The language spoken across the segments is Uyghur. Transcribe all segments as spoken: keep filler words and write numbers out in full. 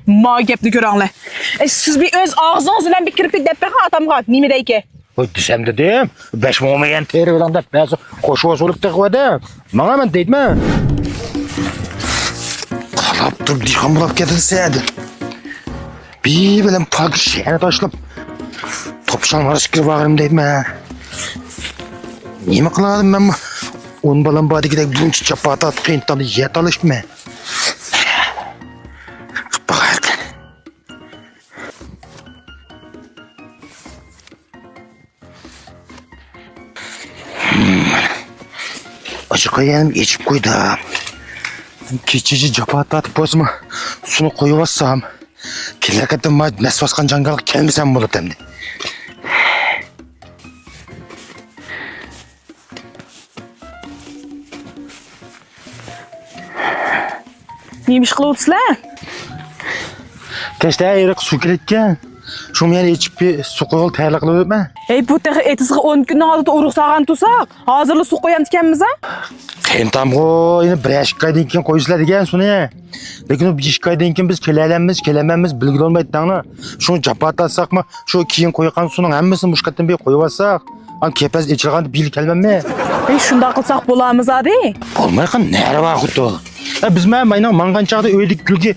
ما گەپنى كۆرەڭلار. ئە، سىز بىر ئۆز ئاغزىڭىز بىلەن بىر كىرىپ دەپ بېقىڭ ئاتامغا نېمە دەيكى. ۋاي، دېسەم دېدىم، بەش مىڭ مو يەنە تېرىۋېلىڭ دەپ، بەزى قوشۇۋالسا بولۇپ تېخىۋەدە. ماڭا مەن دەيدىمەن. قالاپ تۇرۇپ دېھقان بولاپ كەتتى سەدە. بىر بىلەن پاك شەھەر تاشلاپ، توپشان ئارىسىغا كىرىپ باغرىم دەيدىمەن. نېمە قىلالىم مەن؟ ئون بالام بار دېگۈدەك بۇنچە جاپا تارتىپ، قىيىن تالدا يەر تالىشىپمەن. قىپ باقاي قېنى. ئاشۇ قايانى ئېچىپ قويدۇم. كېچىچە جاپا تارتىپ بولسىمۇ سۇنى قويۇۋاتسام، كېلەر قېتىم ما نەس باسقان جاڭگالغا كەلمىسەم بولىدۇ ئەمدى. نېمە ئىش قىلىۋاتىسىلەر؟ كەچتە ھېرىق سۇ كېلىدىكەن. شۇڭا يەنە ئېچىپ بىر سۇ قويغىلى تەييارلىق قىلىۋاتىمەن. ئەي، بۇ تېخى ئېتىزغا ئون كۈننىڭ ئالدىدا ئۇرۇق سالغان تۇرساق، ھازىرلا سۇ قويامدىكەنمىز ھە؟ قېيىنتامغۇ، يەنە بىر ئىككى ئايدىن كېيىن قويىسىلەر دېگەن سۇنى. لېكىن ئۇ بىر ئىككى ئايدىن كېيىن بىز كېلەلەممىز، كېلەلمەيمىز بىلگىلى بولمايدۇ دەڭلار. شۇڭا جاپا تارتساقمۇ، شۇ كېيىن قويغان سۇنىڭ ھەممىسىنى مۇشۇ قېتىم بىر قويۇۋاتساق، ئان كېپەز ئېچىلغاندا بىللە كەلمەممۇ؟ ئەي، شۇنداق قىلساق بولامىز ھادى. بولمايقا نەرە بار خۇددى. ھە، بىز مانا ماينىڭ ماڭغان چاغدا ئۆيدىكى گۈلگە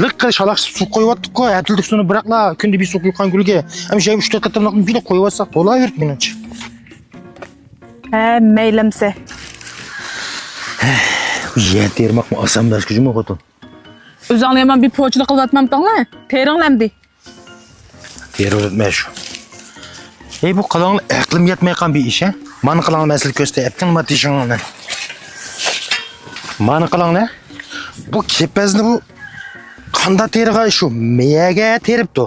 لىق قىلىپ شالاقشىپ سۇ قويۇۋاتتۇققۇ، ھەپتىلىك سۇنى بىراقلا، كۈندە بىر سۇ قۇيغان گۈلگە. ھەم شەي ئۈچ تۆت قېتىملىق بىللە قويۇۋاتساق بولاۋېرىدۇ مېنىڭچە. ھە، مەيلىمسە. بۇ يەر تېرىماقمۇ ئاسان بەرسكە جۇمۇ خوتۇن. ئۆزۈڭلار يامان بىر پوچىلىق قىلىۋاتمامتىڭلار؟ تېرىڭلار ئەمدى. تېرىۋاتمەن شۇ. ئەي، بۇ قىلىڭلار ئەقلىم يەتمەي قالغان بىر ئىش ھە. مانا قىلىڭلار مەن سىلەرگە كۆرسىتەي ئەپتىڭ ما تېشىڭلارنى. مانا قىلىڭلار. بۇ كېپەزنى بۇ قاندا تېرىغان شۇ مېيەگە تېرىپتۇ.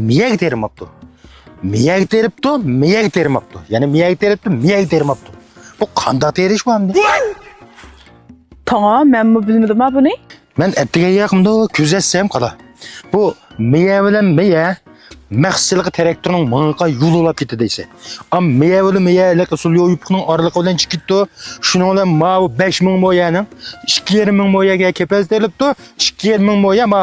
مېيەگە تېرىماپتۇ. مېيەگە تېرىپتۇ، مېيەگە تېرىماپتۇ. يەنە مېيەگە تېرىپتۇ، مېيەگە تېرىماپتۇ. بۇ قانداق تېرىش بۇ ئەمدى؟ تاڭا، مەنمۇ بىلمىدىم ھە بۇنى. مەن ئەتىگەن ياقمىدۇ كۆزەتسەم قالا. بۇ مېيە بىلەن مېيە مەخسىلىقى تىراكتورنىڭ ماڭىقى يول ئۇلاپ كېتىدۇ دەيسەن. ئام مېيە بىلەن مېيە ھېلىقى سۇليو يۇپۇقنىڭ ئارىلىقى بىلەن چىقىپ كېتىپتۇ. شۇنىڭ بىلەن ماۋۇ بەش مىڭ مو يەرنىڭ ئىككى يېرىم مىڭ مو يەرگە كېپەز تېرىلىپتۇ. ئىككى يېرىم مىڭ مو يەر ما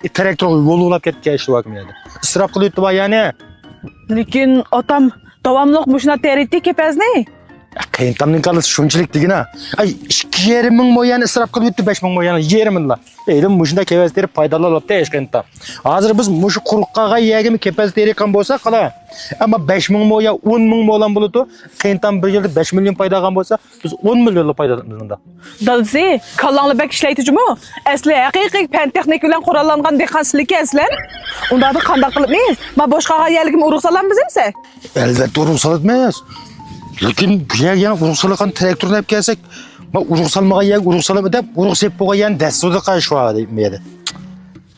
تىراكتورغا يول ئۇلاپ كەتكەن ئىشلىۋاتىمەن يەردە. ئىسراپ قىلىۋېتىپتۇ بار يەنى. لېكىن ئاتام داۋاملىق مۇشۇنداق تېرىيتتى كېپەزنى. قېيىنتامنىڭ كاللىسى شۇنچىلىك دېگىنە. ئەي، ئىككى يېرىم مىڭ مو يەرنى ئىسراپ قىلىۋېتىپتۇ، بەش مىڭ مو يەرنى، يېرىمىنلا. ئەيلىم مۇشۇنداق كېپەز تېرىپ پايدىلىنىۋاپتۇ ئەش قېيىنتام. ھازىر بىز مۇشۇ قۇرۇق قالغان يەرگىمۇ كېپەز تېرىيدىغان بولساق قالا. ئەمما بەش مىڭ مو يا ئون مىڭ مو بولىدۇ. قېيىنتام بىر يىلدا بەش مىليون پايدا ئالغان بولسا، بىز ئون مىليونلا پايدا ئالىمىز مۇنداق. دادىسى، كاللاڭلار بەك ئىشلەيتتى جۇمۇ. ئەسلى ھەقىقىي پەن تېخنىكا بىلەن قوراللانغان دېھقان سىلىكەن سىلەر. ئۇنداقتا قانداق قىلىمىز؟ ما بوش قالغان يەرلىكىمۇ ئۇرۇق سالاممىز ئەمسە؟ ئەلۋەتتە ئۇرۇق سالىمىز. لېكىن بۇ يەرگە يەنە ئۇرۇق سالىدىغان تىراكتورنى ئەپ كەلسەك، ما ئۇرۇق سالمىغان يەرگە ئۇرۇق سالىمىز دەپ، ئۇرۇق سېلىپ بولغان يەرنى دەسسىۋاتىدۇ قارشى بۇ يەردە.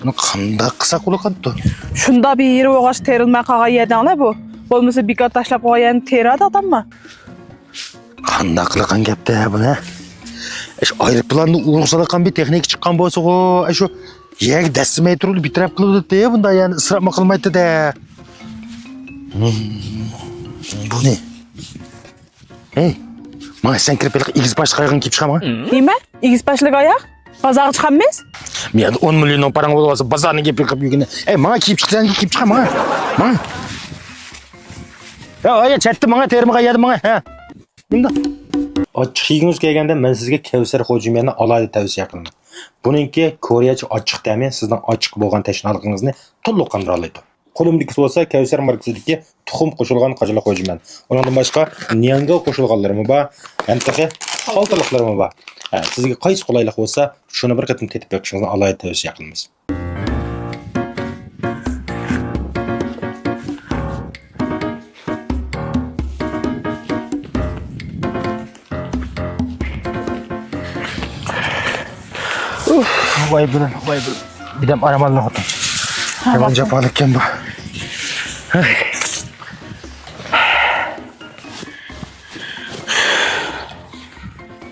بۇنى قانداق قىلساق بولىدىغاندۇ؟ شۇنداق بىر يېرى بولغاچ تېرىلماي قالغان يەردەڭلار بۇ. بولمىسا بىكار تاشلاپ قويغان يەرنى تېرىيدۇ ئاتامما. قانداق قىلغان گەپتە بۇنى؟ ئاشۇ ئايروپىلاندا ئۇرۇق سالىدىغان بىر تېخنىكا چىققان بولسىغۇ، ئاشۇ يەرگە دەسسىمەي تۇرۇپ بىر تەرەپ قىلىۋېتەتتى، بۇنداق يەرنى ئىسراپمۇ قىلمايتتى-دە. بۇنى. ھەي، ماڭا سەن كىرىپ ھېلىقى ئېگىز باشلىق ئايىغىڭنى كىيىپ چىقار ماڭا. نېمە؟ ئېگىز باشلىق ئاياغ؟ بازارغا چىقاممىز؟ مېيەردە ئون مىليوننىڭ پاراڭ بولۇۋالسا، بازارنى گېپى قىلىپ يۈرگىنە. ئەي، ماڭا كىيىپ چىق، سەن كىيىپ چىقار ماڭا. ماڭا. يا، يا، چەتتە ماڭا، تېرىمىغان يەردە ماڭا. ھە. ئاچچىق يېگۈڭىز كەلگەندە، مەن سىزگە كەۋسەر خوجىميەننى ئالاھىدە تەۋسىيە قىلىمەن. بۇنىڭكى كورېيەچە ئاچچىق تەمى سىزنىڭ ئاچچىققا بولغان تەشنالىقىڭىزنى تولۇق قاندۇرالايدۇ. قولۇمدىكىسى بولسا كەۋسەر ماركىسىدىكى تۇخۇم قوشۇلغان قاچىلاق خوجىميەن. ئۇنىڭدىن باشقا نياڭگاۋ قوشۇلغانلىرىمۇ بار، ھەم تېخى خالتىلىقلىرىمۇ بار. ھە، سىزگە قايسى قولايلىق بولسا، شۇنى بىر قېتىم تېتىپ بېقىشىڭىزنى ئالاھىدە تەۋسىيە قىلىمىز. ۋاي بىلىم، ۋاي بىلىم. بىدەم ئارام ئالدىم خوتۇن. يامان جاپالىقكەن بۇ.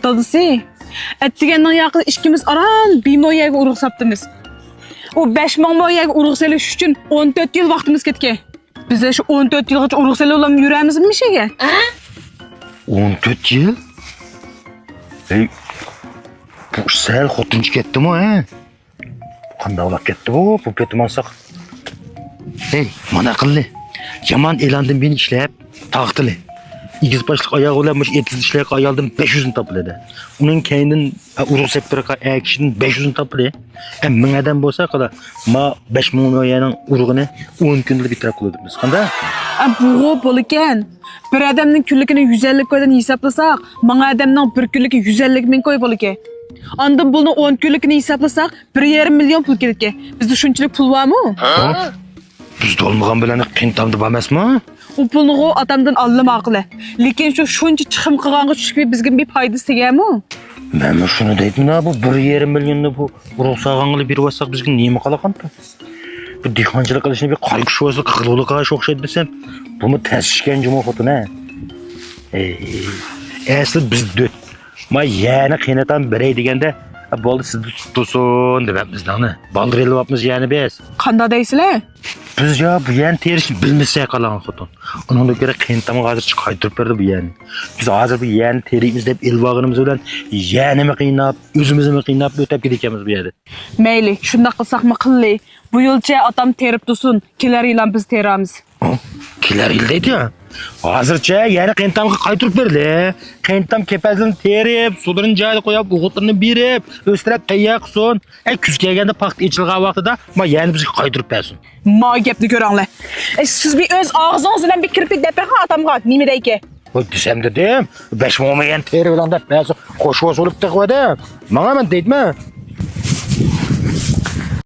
دادىسى، ئەتىگەننىڭ ياقىدا ئىككىمىز ئاران بىر مو يەرگە ئۇرۇق ساپتىمىز. ئۇ بەش مىڭ مو يەرگە ئۇرۇق سېلىش ئۈچۈن ئون تۆت يىل ۋاقتىمىز كەتكەن. بىز شۇ ئون تۆت يىلغىچە ئۇرۇق سېلىۋالماي يۈرەمىزمۇ مۇشۇ يەرگە؟ ئون تۆت يىل؟ ھەي، بۇ ئىش سەل خوتۇنچە كەتتىمۇ، ھە؟ قانداق بولاپ كەتتى بۇ، بۇ پېتى ماڭساق؟ ھەي، مانا قىللى. يامان ئېلاندىن بىرنى ئىشلەپ تارقىتىلى. ئېگىز باشلىق ئاياغى بىلەن مۇشۇ ئېتىزدا ئىشلەيدىغان ئايالدىن بەش يۈزنى تاپىلى دە. ئۇنىڭ كەينىدىن، ئە، ئۇرۇق سەپتىرىقا ئەر كىشىدىن بەش يۈزنى تاپىلى. ئە، مىڭ ئادەم بولسا قالا، ما بەش مىڭ يۈەننىڭ ئۇرۇقىنى ئون كۈندە بىتەرەپ قىلىۋېتىمىز. قانداق؟ ئە، بۇغۇ بولىكەن. بىر ئادەمنىڭ كۈنلۈكىنى يۈز ئەللىك يۈەندىن ھېسابلىساق، مىڭ ئادەمنىڭ بىر كۈنلۈكى يۈز ئەللىك مىڭ يۈەن بولىكەن. ئاندىن بۇنىڭ ئون كۈنلۈكىنى ھېسابلىساق، بىر يېرىم مىليون پۇل كېلىدىكەن. بىزدە شۇنچىلىك پۇل بارمۇ؟ ھە؟ بىزدە بولمىغان بىلەن قېيىنتامدا بار ئەمەسمۇ؟ ئۇ پۇلنىغۇ ئاتامدىن ئالدىم ئاقىلى. لېكىن شۇ شۇنچە چىقىم قىلغانغا چۈشۈپ بىزگە بىر پايدىسى تېگەرمۇ؟ مەنمۇ شۇنى دەيتتىم، بۇ بىر يېرىم مىليوننى بۇ ئۇرۇق سالغانغىلى بېرىۋاتساق بىزگە نېمە قالىدىغاندۇ؟ بۇ دېھقانچىلىق قىلىشنى بىر قايغۇ شۇۋاسىلىق قىلغۇلۇقىغا ئوخشايدۇ دېسەم، بۇمۇ تەس چۈشكەن جۇمۇ خوتۇن ھە. ئەي، ئەسلى بىز دۆت. ما يەنى قېيىناتام بېرەي دېگەندە، بولدى سىزدە تۇتۇلسۇن دېمەپمىز دەڭنى. بالدۇر ئېلىۋاپمىز يەنى بىز. قانداق دەيسىلەر؟ بىز يا بۇ يەنى تېرىشنى بىلمىسەك قالاڭ خوتۇن. ئۇنىڭدىن كۆرە قېيىناتامغا ھازىرچە قايتۇرۇپ بەردى بۇ يەنى. بىز ھازىر بۇ يەنى تېرىيمىز دەپ ئېلىۋالغىنىمىز بىلەن يەنىمۇ قىيناپ، ئۆزىمىزنىمۇ قىيناپ ئۆتەپ كېتىدىكەنمىز بۇ يەردە. مەيلى، شۇنداق قىلساقمۇ قىللى. بۇ يىلچە ئاتام تېرىپ تۇرسۇن، كېلەر يىلان بىز تېرىمىز. ھە؟ كېلەر يىل دەيدۇ يا. ھازىرچە يەنە قېيىناتامغا قايتۇرۇپ بېرىلى. قېيىناتام كېپەزلىرىنى تېرىپ، سۇلىرىنى جايىدا قويۇپ، ئوغۇتلىرىنى بېرىپ، ئۆستۈرۈپ تەييار قىلسۇن. ئەي، كۈز كەلگەندە پاختا ئېچىلغان ۋاقتىدا ما يەنە بىزگە قايتۇرۇپ بەرسۇن. ما گەپنى كۆرەڭلار. ئەي، سىز بىر ئۆز ئاغزىڭىز بىلەن بىر كىرىپ دەپ بېقىڭ ئاتامغا، نېمە دەيكى؟ ۋاي، دېسەم دېدىم، بەش مىڭ يۈەن تېرىۋېلىڭ دەپ بەرسە، خوش بولسا بولۇپ تېخىۋەدە. ماڭا مەن دەيدىمەن.